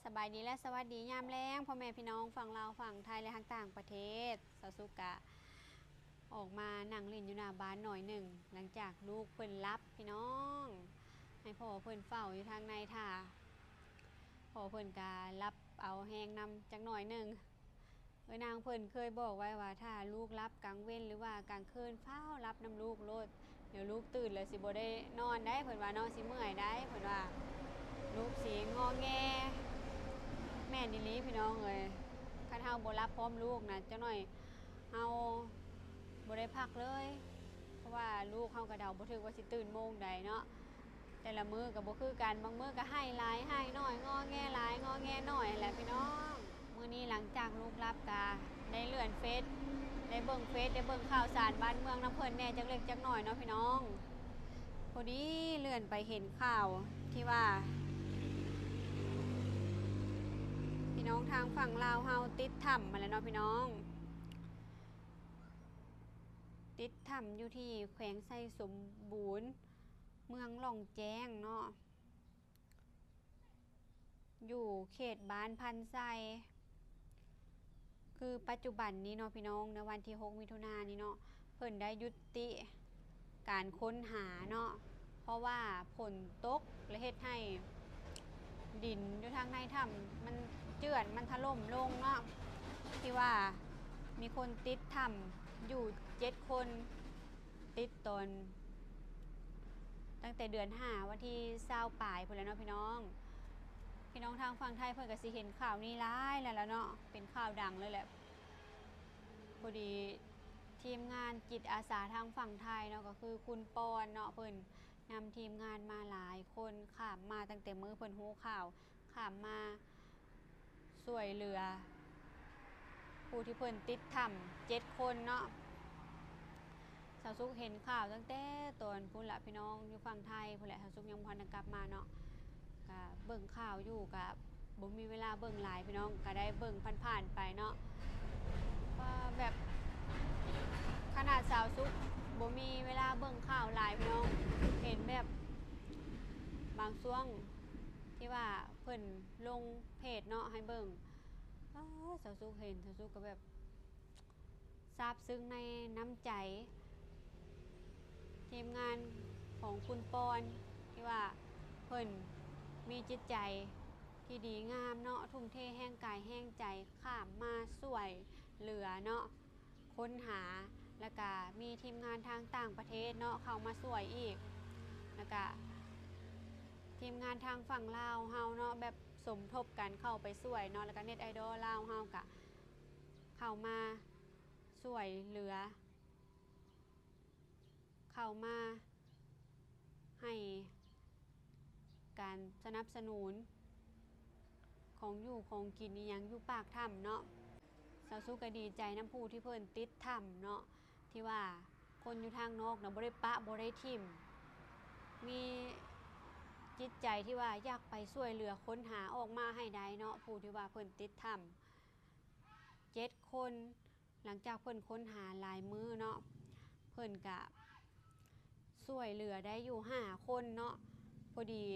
ສະບາຍດີ ແລະ ສະຫວັດດີຍາມແລງ ພໍ່ແມ່ພີ່ນ້ອງຝັ່ງລາວ, ຝັ່ງໄທ ແລະ ທາງຕ່າງປະເທດ. ສາວສຸກກະອອກມານັ່ງຫຼິ້ນຢູ່ໜ້າບ້ານໜ້ອຍໜຶ່ງ ຫຼັງຈາກລູກເພິ່ນຫຼັບພີ່ນ້ອງ, ໃຫ້ພໍ່ເພິ່ນເຝົ້າຢູ່ທາງໃນຖ້າ. ພໍ່ເພິ່ນກະຫຼັບເອົາແຮງນຳຈັກໜ້ອຍໜຶ່ງ. ເອື້ອຍນາງເພິ່ນເຄີຍບອກໄວ້ວ່າ ຖ້າລູກຫຼັບກາງເວັນ ຫຼືວ່າກາງຄືນ ຟ້າວຫຼັບນຳລູກໂລດ, ດຽວລູກຕື່ນແລ້ວຊິບໍ່ໄດ້ນອນໄດ໋ ເພິ່ນວ່າເນາະ, ຊິເມື່ອຍໄດ໋ ເພິ່ນວ່າ ລູກຊິງໍແງ. ແມ່ນອີ່ຫຼີພີ່ນ້ອງເອີຍ, ຄັນເຮົາບໍ່ຫຼັບພ້ອມລູກນະ ຈັກໜ້ອຍເຮົາບໍ່ໄດ້ພັກເລີຍ, ເພາະວ່າລູກເຮົາກະເດົາບໍ່ຖືກວ່າຊິຕື່ນໂມງໃດເນາະ. ແຕ່ລະມື້ກະບໍ່ຄືກັນ, ບາງມື້ກະໄຫ້ຫຼາຍໄຫ້ໜ້ອຍ, ງໍແງຫຼາຍງໍແງໜ້ອຍຫັ້ນແຫຼະພີ່ນ້ອງ. ມື້ນີ້ຫຼັງຈາກລູກຫຼັບກະໄດ້ເລື່ອນເຟສ ໄດ້ເບິ່ງເຟສ ໄດ້ເບິ່ງຂ່າວສານບ້ານເມືອງນຳເພິ່ນແດ່ຈັກເລັກຈັກໜ້ອຍເນາະພີ່ນ້ອງ. ພໍດີເລື່ອນໄປເຫັນຂ່າວທີ່ວ່າ ພີ່ນ້ອງທາງຝັ່ງລາວເຮົາຕິດຖ້ຳຫັ້ນແຫຼະເນາະພີ່ນ້ອງ, ຕິດຖ້ຳຢູ່ທີ່ແຂວງໄຊສົມບູນ ເມືອງລ່ອງແຈ້ງເນາະ. ຢູ່ເຂດບ້ານພັນໄຊ. ຄືປັດຈຸບັນນີ້ເນາະພີ່ນ້ອງ, ໃນວັນທີຫົກມິຖຸນານີ້ເນາະ, ເພິ່ນໄດ້ຍຸດຕິການຄົ້ນຫາເນາະ, ເພາະວ່າຝົນຕົກ ແລະ ເຮັດໃຫ້ດິນຢູ່ທາງໃນຖ້ຳມັນເຈື່ອນ ມັນຖະຫຼົ່ມລົງເນາະ, ທີ່ວ່າມີຄົນຕິດຖ້ຳຢູ່ເຈັດຄົນ. ຕິດຕອນຕັ້ງແຕ່ເດືອນຫ້າ ວັນທີຊາວປາຍພຸ້ນແຫຼະເນາະພີ່ນ້ອງ. ພີ່ນ້ອງທາງຝັ່ງໄທເພິ່ນກະຊິເຫັນຂ່າວນີ້ຫຼາຍແລ້ວລະເນາະ, ເປັນຂ່າວດັງເລີຍແຫຼະ. ພໍດີທີມງານຈິດອາສາທາງຝັ່ງໄທເນາະ, ກະຄືຄຸນປອນເນາະ, ເພິ່ນນຳທີມງານມາຫຼາຍຄົນ, ຂ້າມມາຕັ້ງແຕ່ມື້ເພິ່ນຮູ້ຂ່າວ, ຂ້າມມາ ຊ່ວຍເຫຼືອຜູ້ທີ່ເພິ່ນຕິດຖ້ຳເຈັດຄົນເນາະ. ສາວສຸກເຫັນຂ່າວຕັ້ງແຕ່ຕອນພຸ້ນລະພີ່ນ້ອງ, ຢູ່ຝັ່ງໄທພຸ້ນແຫຼະ, ສາວສຸກຍັງບໍ່ທັນໄດ້ກັບມາເນາະ. ກະເບິ່ງຂ່າວຢູ່ ກະບໍ່ມີເວລາເບິ່ງຫຼາຍພີ່ນ້ອງ, ກະໄດ້ເບິ່ງຜ່ານໆໄປເນາະ. ວ່າແບບ ຂະໜາດສາວສຸກບໍ່ມີເວລາເບິ່ງຂ່າວຫຼາຍພີ່ນ້ອງ, ເຫັນແບບບາງຊ່ວງ ທີ່ວ່າເພິ່ນລົງເພຈເນາະໃຫ້ເບິ່ງ. ອ້າ ສາວສຸກເຫັນ ສາວສຸກກະແບບຊາບຊຶ້ງໃນນ້ຳໃຈທີມງານຂອງຄຸນປອນ ທີ່ວ່າເພິ່ນມີຈິດໃຈທີ່ດີງາມເນາະ, ທຸ່ມເທແຮງກາຍແຮງໃຈ ຂ້າມມາຊ່ວຍເຫຼືອເນາະ. ຄົ້ນຫາ ແລ້ວກະມີທີມງານທາງຕ່າງປະເທດເນາະ ເຂົ້າມາຊ່ວຍອີກ, ແລ້ວກະທີມງານທາງຝັ່ງລາວເຮົາເນາະ ແບບສົມທົບກັນເຂົ້າໄປຊ່ວຍເນາະ, ແລ້ວກະເນັດໄອດອລລາວເຮົາກະເຂົ້າມາຊ່ວຍເຫຼືອ ເຂົ້າມາໃຫ້ການສະໜັບສະໜູນຂອງຢູ່ຂອງກິນອີ່ຫຍັງຢູ່ປາກຖ້ຳເນາະ. ສາວສຸກກະດີໃຈນຳຜູ້ທີ່ເພິ່ນຕິດຖ້ຳເນາະ, ທີ່ວ່າຄົນຢູ່ທາງນອກນະ ບໍ່ໄດ້ປະບໍ່ໄດ້ຖິ້ມ, ມີຈິດໃຈທີ່ວ່າຢາກໄປຊ່ວຍເຫຼືອຄົ້ນຫາອອກມາໃຫ້ໄດ້ເນາະ, ຜູ້ທີ່ວ່າເພິ່ນຕິດຖ້ຳເຈັດຄົນ. ຫຼັງຈາກເພິ່ນຄົ້ນຫາຫຼາຍມື້ເນາະ, ເພິ່ນກະຊ່ວຍເຫຼືອໄດ້ຢູ່ຫ້າຄົນເນາະ, ພໍດີ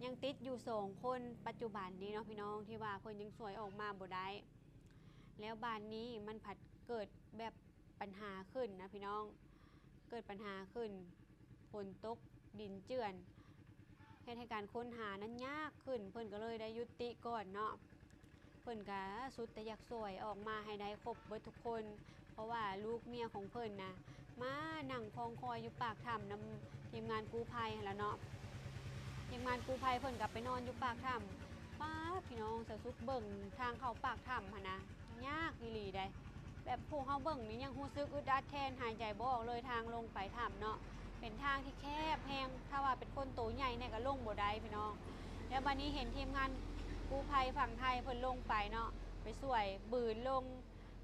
ຍັງຕິດຢູ່ສອງຄົນປັດຈຸບັນນີ້ເນາະພີ່ນ້ອງ, ທີ່ວ່າເພິ່ນຍັງຊ່ວຍອອກມາບໍ່ໄດ້. ແລ້ວບາດນີ້ມັນພັດເກີດແບບປັນຫາຂຶ້ນນະພີ່ນ້ອງ, ເກີດປັນຫາຂຶ້ນ, ຝົນຕົກ ດິນເຈື່ອນ ເຮັດໃຫ້ການຄົ້ນຫານັ້ນຍາກຂຶ້ນ, ເພິ່ນກະເລີຍໄດ້ຍຸດຕິກ່ອນເນາະ. ເພິ່ນກະສຸດແຕ່ຢາກຊ່ວຍອອກມາໃຫ້ໄດ້ຄົບເບິດທຸກຄົນ, ເພາະວ່າລູກເມຍຂອງເພິ່ນນະ ມານັ່ງຄອງຄອຍຢູ່ປາກຖ້ຳນຳທີມງານກູ້ໄພຫັ້ນລະເນາະ. ທີມງານກູ້ໄພເພິ່ນກະໄປນອນຢູ່ປາກຖ້ຳ. ປ້າ ພີ່ນ້ອງ ສາວສຸກເບິ່ງທາງເຂົ້າປາກຖ້ຳຫັ້ນນະ ຍາກອີ່ຫຼີໃດ໋. ແບບພວກເຮົາເບິ່ງນີ້ຍັງຮູ້ສຶກອຶດອັດແທນ ຫາຍໃຈບໍ່ອອກເລີຍ ທາງລົງໄປຖ້ຳເນາະ. ເປັນທາງທີ່ແຄບແຮງ, ຖ້າວ່າເປັນຄົນໂຕໃຫຍ່ແດ່ກະລົງບໍ່ໄດ້ພີ່ນ້ອງ. ແລ້ວບາດນີ້ເຫັນທີມງານກູ້ໄພຝັ່ງໄທເພິ່ນລົງໄປເນາະ, ໄປຊ່ວຍບືນລົງ.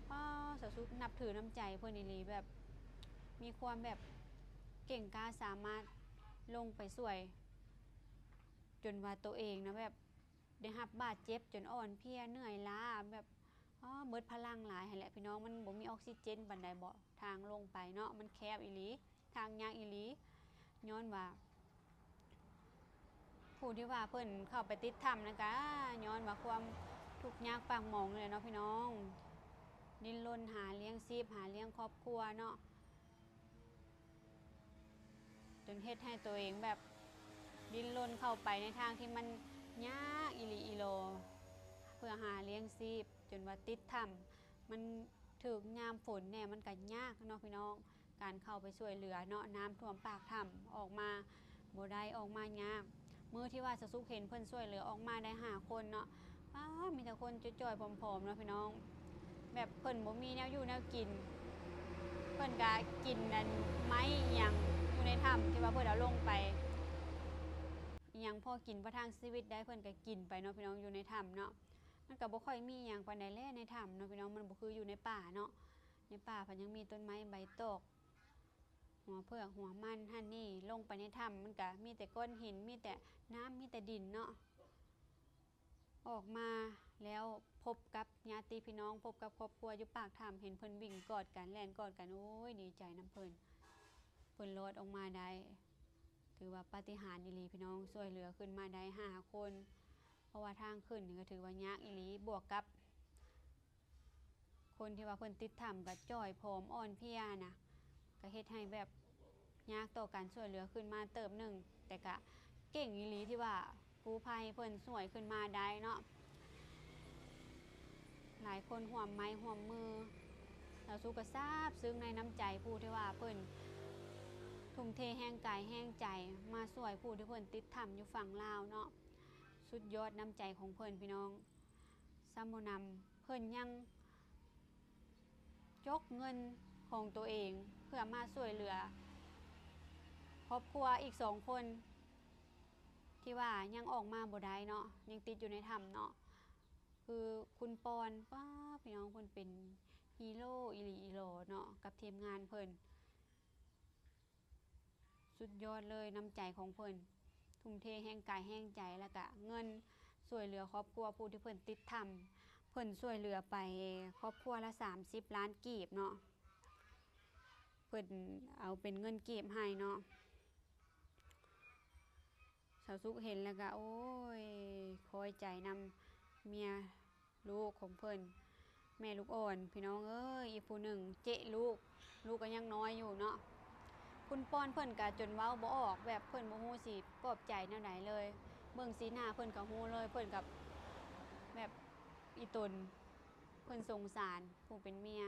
ປ້າ ສາວສຸກນັບຖືນ້ຳໃຈເພິ່ນອີ່ຫຼີ, ແບບມີຄວາມແບບເກັ່ງກ້າ ສາມາດລົງໄປຊ່ວຍ ຈົນວ່າໂຕເອງນະ ແບບ ໄດ້ຮັບບາດເຈັບຈົນອ່ອນເພຍເໜື່ອຍລ້າ ແບບ ເອີ ໝົດພະລັງຫຼາຍຫັ້ນແຫຼະພີ່ນ້ອງ. ມັນບໍ່ມີອອກຊີເຈນປານໃດເບາະ, ທາງລົງໄປເນາະ ມັນແຄບອີ່ຫຼີ, ທາງຍາກອີ່ຫຼີ. ຍ້ອນວ່າ ຜູ້ທີ່ວ່າເພິ່ນເຂົ້າໄປຕິດຖ້ຳນັ້ນກະຍ້ອນວ່າຄວາມທຸກຍາກປາກໝອງນີ້ແຫຼະເນາະພີ່ນ້ອງ, ດີ້ນລົນຫາລ້ຽງຊີບ ຫາລ້ຽງຄອບຄົວເນາະ, ຈົນເຮັດໃຫ້ໂຕເອງແບບດີ້ນລົນເຂົ້າໄປໃນທາງທີ່ມັນຍາກອີ່ຫຼີອີ່ຫຼໍ ເພື່ອຫາລ້ຽງຊີບ, ຈົນວ່າຕິດຖ້ຳ ມັນຖືກຍາມຝົນແດ່ ມັນກະຍາກເນາະພີ່ນ້ອງ. ການເຂົ້າໄປຊ່ວຍເຫຼືອເນາະ, ນ້ຳຖ້ວມປາກຖ້ຳ ອອກມາບໍ່ໄດ້ ອອກມາຍາກ. ມື້ທີ່ວ່າສາວສຸກເຫັນເພິ່ນຊ່ວຍເຫຼືອອອກມາໄດ້ຫ້າຄົນເນາະ, ປາດ ມີແຕ່ຄົນຈ່ອຍໆຜອມໆເນາະພີ່ນ້ອງ, ແບບເພິ່ນບໍ່ມີແນວຢູ່ແນວກິນ, ເພິ່ນກະກິນອັນໄມ້ອີ່ຫຍັງຢູ່ໃນຖ້ຳທີ່ວ່າເພິ່ນເອົາລົງໄປ, ອີ່ຫຍັງພໍກິນປະທັງຊີວິດໄດ້ ເພິ່ນກະກິນໄປເນາະພີ່ນ້ອງ, ຢູ່ໃນຖ້ຳເນາະ. ມັນກະບໍ່ຄ່ອຍມີຫຍັງປານໃດແຫຼະໃນຖ້ຳເນາະພີ່ນ້ອງ, ມັນບໍ່ຄືຢູ່ໃນປ່າເນາະ. ໃນປ່າພັດຍັງມີຕົ້ນໄມ້ໃບຕອກ ຫົວເຜືອກຫົວມັນຫັ້ນນີ້, ລົງໄປໃນຖ້ຳມັນກະມີແຕ່ກ້ອນຫີນ ມີແຕ່ນ້ຳ ມີແຕ່ດິນເນາະ. ອອກມາແລ້ວພົບກັບຍາດຕິພີ່ນ້ອງ ພົບກັບຄອບຄົວຢູ່ປາກຖ້ຳ ເຫັນເພິ່ນວິ່ງກອດກັນ ແລ່ນກອດກັນ ໂອ້ຍ ດີໃຈນຳເພິ່ນ, ເພິ່ນລອດອອກມາໄດ້ ຖືວ່າປາຕິຫານອີ່ຫຼີພີ່ນ້ອງ, ຊ່ວຍເຫຼືອຂຶ້ນມາໄດ້ຫ້າຄົນ. ເພາະວ່າທາງຂຶ້ນນີ້ກະຖືວ່າຍາກອີ່ຫຼີ ບວກກັບ ຄົນທີ່ວ່າເພິ່ນຕິດຖ້ຳກະຈ່ອຍຜອມອ່ອນເພຍນະ, ກະເຮັດໃຫ້ແບບຍາກຕໍ່ການຊ່ວຍເຫຼືອຂຶ້ນມາເຕີບໜຶ່ງ, ແຕ່ກະເກັ່ງອີ່ຫຼີທີ່ວ່າກູ້ໄພເພິ່ນຊ່ວຍຂຶ້ນມາໄດ້ເນາະ. ຫຼາຍຄົນຮ່ວມໄມ້ຮ່ວມມື, ສາວສຸກກະຊາບຊຶ້ງໃນນ້ຳໃຈຜູ້ທີ່ວ່າເພິ່ນທຸ່ມເທແຮງກາຍແຮງໃຈມາຊ່ວຍຜູ້ທີ່ເພິ່ນຕິດຖ້ຳຢູ່ຝັ່ງລາວເນາະ. ສຸດຍອດນ້ຳໃຈຂອງເພິ່ນພີ່ນ້ອງ. ຊ້ຳບໍ່ນຳ ເພິ່ນຍັງຈົກເງິນຂອງໂຕເອງເພື່ອມາຊ່ວຍເຫຼືອຄອບຄົວອີກສອງຄົນ ທີ່ວ່າຍັງອອກມາບໍ່ໄດ້ເນາະ, ຍັງຕິດຢູ່ໃນຖ້ຳເນາະ, ຄືຄຸນປອນ. ປ້າ ພີ່ນ້ອງ ເພິ່ນເປັນຮີໂຣອີ່ຫຼີອີ່ຫຼໍເນາະ ກັບທີມງານເພິ່ນ. ສຸດຍອດເລີຍນ້ຳໃຈຂອງເພິ່ນ, ທຸ່ມເທແຮງກາຍແຮງໃຈ ແລ້ວກະເງິນຊ່ວຍເຫຼືອຄອບຄົວຜູ້ທີ່ເພິ່ນຕິດຖ້ຳ. ເພິ່ນຊ່ວຍເຫຼືອໄປຄອບຄົວລະສາມສິບລ້ານກີບເນາະ, ເພິ່ນເອົາເປັນເງິນກີບໃຫ້ເນາະ. ສາວສຸກເຫັນແລ້ວກະ ໂອ້ຍ ຄອຍໃຈນຳເມຍລູກຂອງເພິ່ນ, ແມ່ລູກອ່ອນ ພີ່ນ້ອງເອີຍ. ອີກຜູ້ໜຶ່ງເຈະລູກ, ລູກກະຍັງນ້ອຍຢູ່ເນາະ. ຄຸນປອນເພິ່ນກະຈົນເວົ້າບໍ່ອອກ, ແບບເພິ່ນບໍ່ຮູ້ຊິປອບໃຈແນວໃດເລີຍ. ເບິ່ງສີໜ້າເພິ່ນກະຮູ້ເລີຍ, ເພິ່ນກະແບບອີ່ຕົນ, ເພິ່ນສົງສານຜູ້ເປັນເມຍ.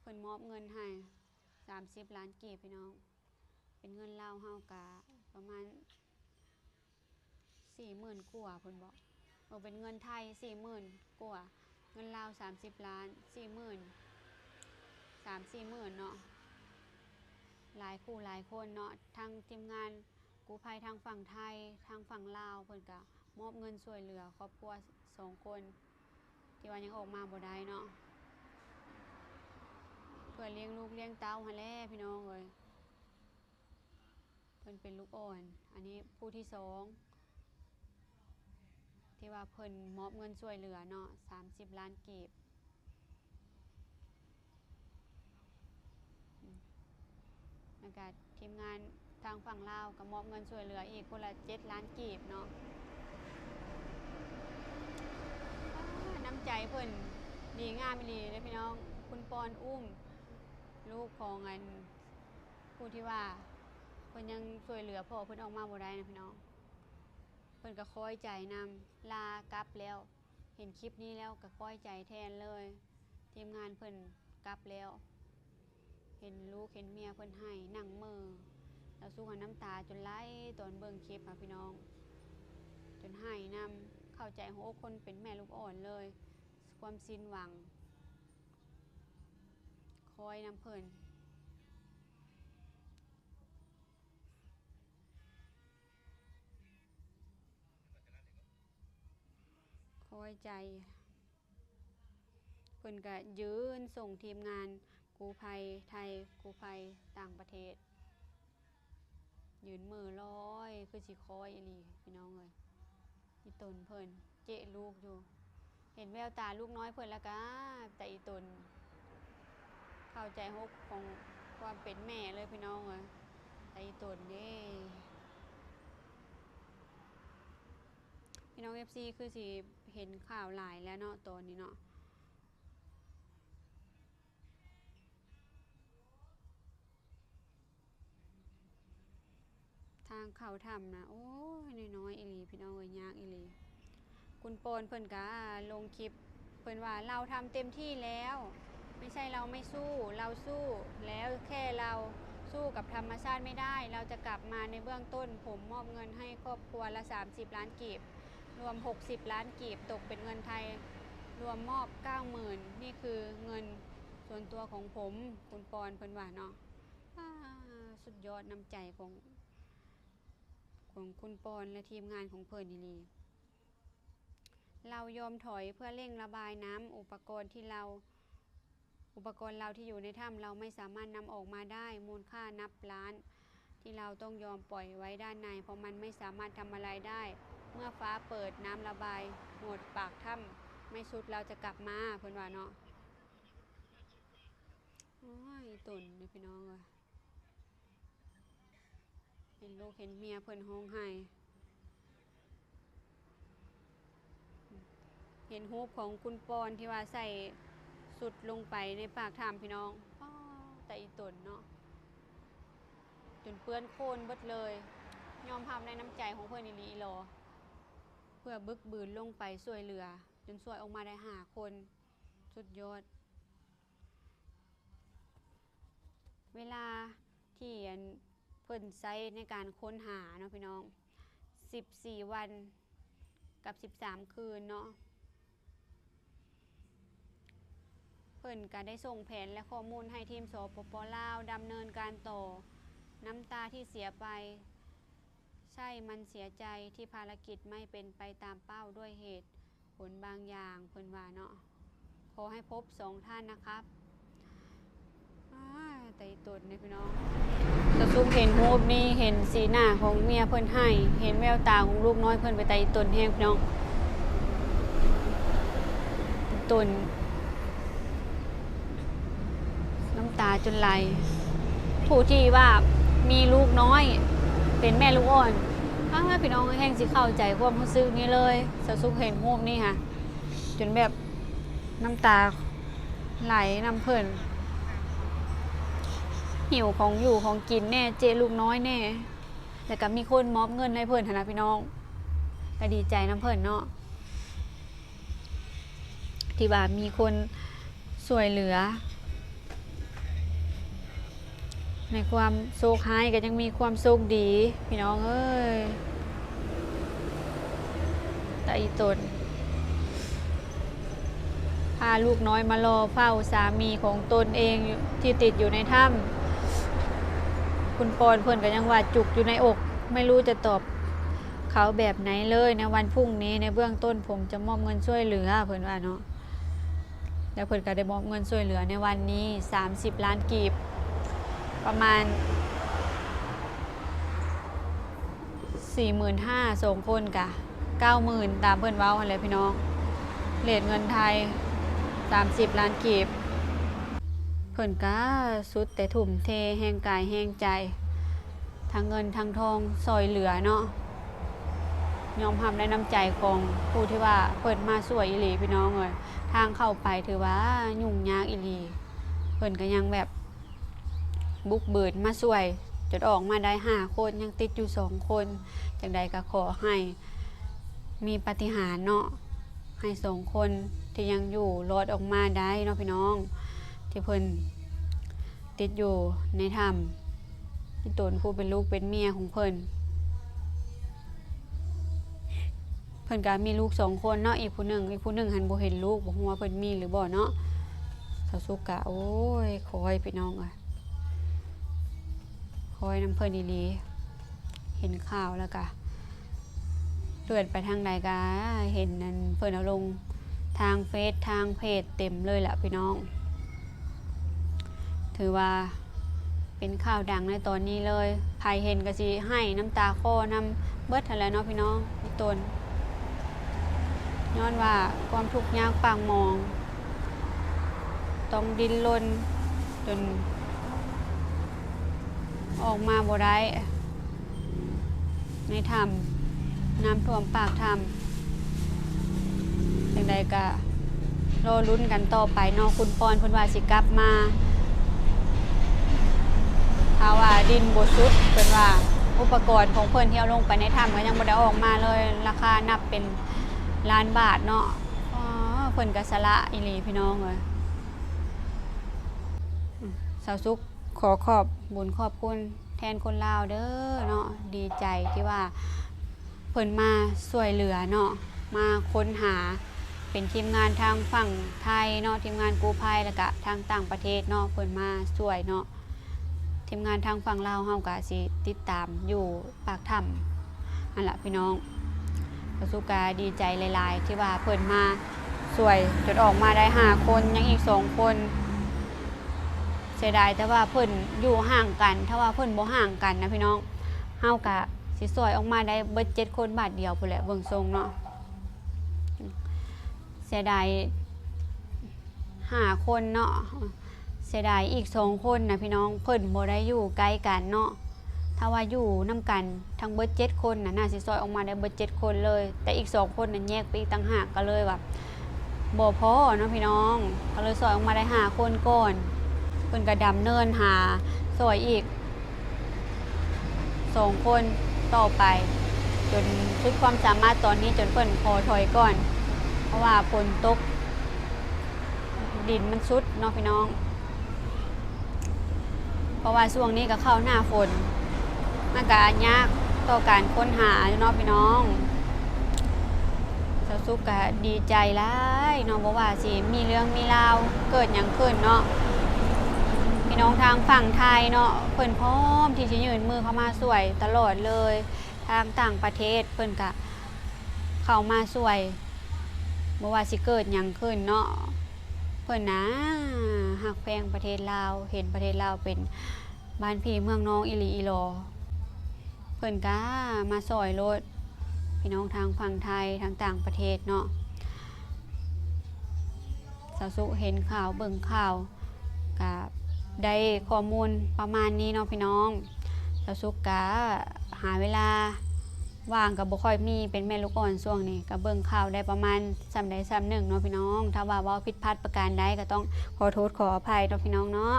ເພິ່ນມອບເງິນໃຫ້ສາມສິບລ້ານກີບ ພີ່ນ້ອງ. ເປັນເງິນລາວເຮົາກະປະມານສີ່ໝື່ນກວ່າພຸ້ນເບາະ, ບໍ່ ເປັນເງິນໄທສີ່ໝື່ນກວ່າ, ເງິນລາວສາມສິບລ້ານ, ສີ່ໝື່ນ ສາມສີ່ໝື່ນເນາະ. ຫຼາຍຜູ້ຫຼາຍຄົນເນາະ, ທັງທີມງານກູ້ໄພທາງຝັ່ງໄທ ທາງຝັ່ງລາວ ເພິ່ນກະມອບເງິນຊ່ວຍເຫຼືອຄອບຄົວສອງຄົນ ທີ່ວ່າຍັງອອກມາບໍ່ໄດ້ເນາະ, ເພື່ອລ້ຽງລູກລ້ຽງເຕົ້າຫັ້ນແຫຼະ ພີ່ນ້ອງເອີຍ. ເພິ່ນເປັນລູກອ່ອນ, ອັນນີ້ຜູ້ທີສອງ ທີ່ວ່າເພິ່ນມອບເງິນຊ່ວຍເຫຼືອເນາະ ສາມສິບລ້ານກີບ. ແລ້ວກະທີມງານທາງຝັ່ງລາວກະມອບເງິນຊ່ວຍເຫຼືອອີກຄົນລະເຈັດລ້ານກີບເນາະ. ນ້ຳໃຈເພິ່ນດີງາມອີ່ຫຼີເດ້ພີ່ນ້ອງ. ຄຸນປອນອຸ້ມລູກຂອງອັນ ຜູ້ທີ່ວ່າເພິ່ນຍັງຊ່ວຍເຫຼືອພໍ່ເພິ່ນອອກມາບໍ່ໄດ້ນະພີ່ນ້ອງ, ເພິ່ນກະຄອຍໃຈນຳ. ລາກັບແລ້ວ ເຫັນຄລິບນີ້ແລ້ວກະຄອຍໃຈແທນເລີຍ. ທີມງານເພິ່ນກັບແລ້ວ ເຫັນລູກເຫັນເມຍເພິ່ນໄຫ້ ນັ່ງເໝີ ແລ້ວສຸກຫັ້ນນ້ຳຕາຈົນໄຫຼຕອນເບິ່ງຄລິບຫັ້ນພີ່ນ້ອງ, ຈົນໄຫ້ນຳ. ເຂົ້າໃຈຫົວອົກຄົນເປັນແມ່ລູກອ່ອນເລີຍ, ຄວາມສິ້ນຫວັງ ຄອຍນຳເພິ່ນ ຄອຍໃຈ. ເພິ່ນກະຢືນສົ່ງທີມງານກູ້ໄພໄທ ກູ້ໄພຕ່າງປະເທດ ຢືນເໝີລອຍ ຄືຊິຄອຍອີ່ຫຼີພີ່ນ້ອງເອີຍ. ອີ່ຕົນເພິ່ນເຈະລູກຢູ່, ເຫັນແວວຕາລູກນ້ອຍເພິ່ນແລ້ວກະ ແຕ່ອີ່ຕົນເຂົ້າໃຈຫົກຂອງຄວາມເປັນແມ່ເລີຍພີ່ນ້ອງເອີຍ. ແຕ່ອີ່ຕົນເດ້ ພີ່ນ້ອງເອັຟຊີຄືຊິເຫັນຂ່າວຫຼາຍແລ້ວເນາະ ຕອນນີ້ເນາະ. ທາງເຂົ້າຖ້ຳນະ ໂອ້ຍ ນ້ອຍໆອີ່ຫຼີພີ່ນ້ອງເອີຍ ຍາກອີ່ຫຼີ. ຄຸນປອນເພິ່ນກະລົງຄລິບ ເພິ່ນວ່າ ເຮົາທຳເຕັມທີ່ແລ້ວ ໄມ່ໃຊ່ເຮົາໄມ່ສູ້ ເຮົາສູ້ແລ້ວ ແຄ່ເຮົາສູ້ກັບທຳມະຊາດໄມ່ໄດ້ ເຮົາຈະກັບມາ. ໃນເບື້ອງຕົ້ນ ຜົມມອບເງິນໃຫ້ຄອບຄົວລະສາມສິບລ້ານກີບ ລວມຫົກສິບລ້ານກີບ ຕົກເປັນເງິນໄທ ລວມມອບເກົ້າໝື່ນ ນີ້ຄືເງິນສ່ວນຕົວຂອງຜົມ ຄຸນປອນເພິ່ນວ່າເນາະ. ອາ ສຸດຍອດນ້ຳໃຈຂອງ ຂອງຄຸນປອນ ແລະ ທີມງານຂອງເພິ່ນອີ່ຫຼີ. ເຮົາຍອມຖອຍເພື່ອເລັ່ງລະບາຍນ້ຳ ອຸປະກອນທີ່ເຮົາ ອຸປະກອນເຮົາທີ່ຢູ່ໃນຖ້ຳ ເຮົາໄມ່ສາມາດນຳອອກມາໄດ້ ມູນຄ່ານັບລ້ານ ທີ່ເຮົາຕ້ອງຍອມປ່ອຍໄວ້ດ້ານໃນ ເພາະມັນໄມ່ສາມາດທຳອະໄລໄດ້. ເມື່ອຟ້າເປີດ ນ້ຳລະບາຍໝົດປາກຖ້ຳ ໃນທີ່ສຸດເຮົາຈະກັບມາ ເພິ່ນວ່າເນາະ. ໂອ້ຍ ອີ່ຕົນເດ້ພີ່ນ້ອງເອີຍ ເຫັນລູກເຫັນເມຍເພິ່ນຮ້ອງໄຫ້ ເຫັນຮູບຂອງຄຸນປອນທີ່ວ່າໃສ່ຊຸດລົງໄປໃນປາກຖ້ຳພີ່ນ້ອງ. ປ້າ ຕາອີ່ຕົນເນາະ ຈົນເປື້ອນໂຄນເບິດເລີຍ. ຍອມຮັບໃນນ້ຳໃຈຂອງເພິ່ນອີ່ຫຼີອີ່ຫຼໍ ເພື່ອບຶກບືນລົງໄປຊ່ວຍເຫຼືອ ຈົນຊ່ວຍອອກມາໄດ້ຫ້າຄົນ ສຸດຍອດ. ເວລາທີ່ ອັນ ເພິ່ນໃຊ້ໃນການຄົ້ນຫາເນາະພີ່ນ້ອງ ສິບສີ່ວັນກັບສິບສາມຄືນເນາະ. ເພິ່ນກະໄດ້ສົ່ງແຜນ ແລະ ຂໍ້ມູນໃຫ້ທີມ ສປປ ລາວ ດຳເນີນການຕໍ່. ນ້ຳຕາທີ່ເສຍໄປ ໃຊ່ມັນເສຍໃຈທີ່ພາລະກິດໄມ່ເປັນໄປຕາມເປົ້າດ້ວຍເຫດ ຜົນບາງຢ່າງ ເພິ່ນວ່າເນາະ. ຂໍໃຫ້ພົບສອງທ່ານນະຄັບ. ອາ ຕາອີ່ຕົນເດ້ພີ່ນ້ອງ. ສາວສຸກເຫັນຮູບນີ້ ເຫັນສີໜ້າຂອງເມຍເພິ່ນໄຫ້ ເຫັນແວວຕາຂອງລູກນ້ອຍເພິ່ນ ເປັນຕາອີ່ຕົນແຮງພີ່ນ້ອງ. ຕົນ ນ້ຳຕາຈົນໄຫຼ. ຜູ້ທີ່ວ່າມີລູກນ້ອຍ ເປັນແມ່ລູກອ່ອນ ອ້າ ພີ່ນ້ອງ ແຮ່ງຊິເຂົ້າໃຈຄວາມຮູ້ສຶກນີ້ເລີຍ. ສາວສຸກເຫັນຮູບນີ້ຫະ ຈົນແບບນ້ຳຕາໄຫຼນຳເພິ່ນ. ຫິວຂອງຢູ່ຂອງກິນແດ່ ເຈ້ລູກນ້ອຍແດ່ ແລ້ວກະມີຄົນມອບເງິນໃຫ້ເພິ່ນຫັ້ນນະພີ່ນ້ອງ ກະດີໃຈນຳເພິ່ນເນາະ ທີ່ວ່າມີຄົນຊ່ວຍເຫຼືອ. ໃນຄວາມໂຊກຮ້າຍກະຍັງມີຄວາມໂຊກດີ ພີ່ນ້ອງເອີຍ. ຕາອີ່ຕົນ ພາລູກນ້ອຍມາລໍເຝົ້າສາມີຂອງຕົນເອງທີ່ຕິດຢູ່ໃນຖ້ຳ. ຄຸນປອນເພິ່ນກະຍັງວ່າຈຸກຢູ່ໃນອົກ ໄມ່ຮູ້ຈະຕອບເຂົາແບບໃດເລີຍ. ໃນວັນພຸ່ງນີ້ ໃນເບື້ອງຕົ້ນ ຜົມຈະມອບເງິນຊ່ວຍເຫຼືອ ເພິ່ນວ່າເນາະ. ແລ້ວເພິ່ນກະໄດ້ມອບເງິນຊ່ວຍເຫຼືອໃນວັນນີ້ສາມສິບລ້ານກີບ ປະມານ ສີ່ໝື່ນຫ້າ ສອງຄົນກະເກົ້າໝື່ນ ຕາມເພິ່ນເວົ້າຫັ້ນແຫຼະພີ່ນ້ອງ ເລດເງິນໄທສາມສິບລ້ານກີບ. ເພິ່ນກະສຸດແຕ່ທຸ່ມເທແຮງກາຍແຮງໃຈ ທັງເງິນທັງທອງຊ່ອຍເຫຼືອເນາະ. ຍອມຮັບໃນນ້ຳໃຈຂອງຜູ້ທີ່ວ່າເພິ່ນມາຊ່ວຍອີ່ຫຼີພີ່ນ້ອງເອີຍ. ທາງເຂົ້າໄປຖືວ່າຫຍຸ້ງຍາກອີ່ຫຼີ ເພິ່ນກະຍັງແບບ ບຸກບືນມາຊ່ວຍ ຈົນອອກມາໄດ້ຫ້າຄົນ ຍັງຕິດຢູ່ສອງຄົນ. ຈັ່ງໃດກະຂໍໃຫ້ມີປາຕິຫານເນາະ ໃຫ້ສອງຄົນທີ່ຍັງຢູ່ລອດອອກມາໄດ້ເນາະພີ່ນ້ອງ ທີ່ເພິ່ນຕິດຢູ່ໃນຖ້ຳ ອີ່ຕົນຜູ້ເປັນລູກເປັນເມຍຂອງເພິ່ນ. ເພິ່ນກະມີລູກສອງຄົນເນາະ ອີກຜູ້ໜຶ່ງ ອີກຜູ້ໜຶ່ງຫັ້ນບໍ່ເຫັນລູກ ບໍ່ຮູ້ວ່າເພິ່ນມີຫຼືບໍ່ເນາະ. ສາວສຸກກະ ໂອ້ຍ ຄອຍພີ່ນ້ອງເອີຍ ຄອຍນຳເພິ່ນອີ່ຫຼີ. ເຫັນຂ່າວແລ້ວກະ ເລື່ອນໄປທາງໃດກະເຫັນ ອັນ ເພິ່ນເອົາລົງທາງເຟສທາງເພຈເຕັມເລີຍລະພີ່ນ້ອງ. ຖືວ່າເປັນຂ່າວດັງໃນຕອນນີ້ເລີຍ ໃຜເຫັນກະຊິໄຫ້ນ້ຳຕາຄໍ່ນຳເບິດຫັ້ນແຫຼະເນາະພີ່ນ້ອງ. ອີ່ຕົນ ຍ້ອນວ່າຄວາມທຸກຍາກປາກໝອງ ຕ້ອງດີ້ນລົນຈົນອອກມາບໍ່ໄດ້ ໃນຖ້ຳ ນ້ຳຖ້ວມປາກຖ້ຳ ຈັ່ງໃດກະລໍລຸ້ນກັນຕໍ່ໄປເນາະ ຄຸນປອນເພິ່ນວ່າຊິກັບມາ ຖ້າວ່າດິນບໍ່ສຸດ ເພິ່ນວ່າອຸປະກອນຂອງເພິ່ນທີ່ເອົາລົງໄປໃນຖ້ຳກໍຍັງບໍ່ໄດ້ອອກມາເລີຍ ລາຄານັບເປັນລ້ານບາດເນາະ. ອໍ ເພິ່ນກໍສະຫຼະອີ່ຫຼີພີ່ນ້ອງເອີຍ. ສາວສຸກຂໍຂອບບຸນຂອບຄຸນແທນຄົນລາວເດີເນາະ ດີໃຈທີ່ວ່າເພິ່ນມາຊ່ວຍເຫຼືອເນາະ ມາຄົ້ນຫາ ເປັນທີມງານທາງຝັ່ງໄທເນາະ ທີມງານກູ້ໄພ ແລ້ວກະທາງຕ່າງປະເທດເນາະ ເພິ່ນມາຊ່ວຍເນາະ. ທີມງານທາງຝັ່ງລາວເຮົາກະຊິຕິດຕາມຢູ່ປາກຖ້ຳຫັ້ນລະພີ່ນ້ອງ. ສາວສຸກກະດີໃຈຫຼາຍໆ ທີ່ວ່າເພິ່ນມາຊ່ວຍຈົນອອກມາໄດ້ຫ້າຄົນ ຍັງອີກສອງຄົນ ເສຍດາຍແຕ່ວ່າເພິ່ນຢູ່ຫ່າງກັນ ຖ້າວ່າເພິ່ນບໍ່ຫ່າງກັນນະພີ່ນ້ອງ ເຮົາກະຊິຊ່ອຍອອກມາໄດ້ເບິດເຈັດຄົນບາດດຽວພຸ້ນແຫຼະ ເບິ່ງຊົງເນາະ. ເສຍດາຍຫ້າຄົນເນາະ ເສຍດາຍອີກສອງຄົນນະພີ່ນ້ອງ ເພິ່ນບໍ່ໄດ້ຢູ່ໃກ້ກັນເນາະ. ຖ້າວ່າຢູ່ນຳກັນທັງເບິດເຈັດຄົນນະ ໜ້າຊິຊ່ອຍອອກມາໄດ້ເບິດເຈັດຄົນເລີຍ ແຕ່ອີກສອງຄົນນັ້ນແຍກໄປອີກຕ່າງຫາກ ກໍເລີຍວ່າບໍ່ພໍເນາະພີ່ນ້ອງ ກໍເລີຍຊ່ອຍອອກມາໄດ້ຫ້າຄົນກ່ອນ. ເພິ່ນກໍດຳເນີນຫາຊ່ອຍອີກ ສອງຄົນຕໍ່ໄປ ຈົນສຸດຄວາມສາມາດຕອນນີ້ ຈົນເພິ່ນຂໍຖອຍກ່ອນ ເພາະວ່າຝົນຕົກ ດິນມັນຊຸດເນາະພີ່ນ້ອງ. ເພາະວ່າຊ່ວງນີ້ກໍເຂົ້າໜ້າຝົນ ມັນກໍຍາກຕໍ່ການຄົ້ນຫາເນາະພີ່ນ້ອງ. ສາວສຸກກະດີໃຈຫຼາຍເນາະ ບໍ່ວ່າຊິມີເລື່ອງມີລາວເກີດຫຍັງຂຶ້ນເນາະ ພີ່ນ້ອງທາງຝັ່ງໄທເນາະ ເພິ່ນພ້ອມທີ່ຈະຍື່ນມືເຂົ້າມາຊ່ວຍຕະຫຼອດເລີຍ. ທາງຕ່າງປະເທດເພິ່ນກະເຂົ້າມາຊ່ວຍ ບໍ່ວ່າຊິເກີດຫຍັງຂຶ້ນເນາະ ເພິ່ນນະຮັກແພງປະເທດລາວ ເຫັນປະເທດລາວເປັນບ້ານພີ່ເມືອງນ້ອງອີ່ຫຼີອີ່ຫຼໍ ເພິ່ນກະມາຊ່ອຍໂລດ ພີ່ນ້ອງທາງຝັ່ງໄທ ທາງຕ່າງປະເທດເນາະ. ສາວສຸກເຫັນຂ່າວເບິ່ງຂ່າວ ກະໄດ້ຂໍ້ມູນປະມານນີ້ເນາະພີ່ນ້ອງ. ສາວສຸກກະຫາເວລາວ່າງກະບໍ່ຄ່ອຍມີ ເປັນແມ່ລູກອ່ອນຊ່ວງນີ້ ກະເບິ່ງຂ່າວໄດ້ປະມານສ່ຳໃດສ່ຳໜຶ່ງເນາະພີ່ນ້ອງ. ຖ້າວ່າເວົ້າຜິດພາດປະການໃດ ກະຕ້ອງຂໍໂທດຂໍອະໄພເນາະພີ່ນ້ອງເນາະ.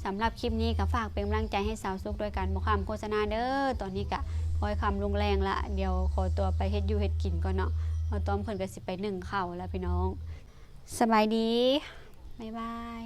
ສຳລັບຄລິບນີ້ກະຝາກເປັນກຳລັງໃຈໃຫ້ສາວສຸກໂດຍການບໍ່ຂ້າມໂຄສະນາເດີ. ຕອນນີ້ກະຄ້ອຍຄ່ຳລົງແລງລະ ດຽວຂໍຕົວໄປເຮັດຢູ່ເຮັດກິນກ່ອນເນາະ. ບ່າວຕ້ອມເພິ່ນກະຊິໄປໜຶ້ງເຂົ້າລະພີ່ນ້ອງ. ສະບາຍດີ ບາຍບາຍ.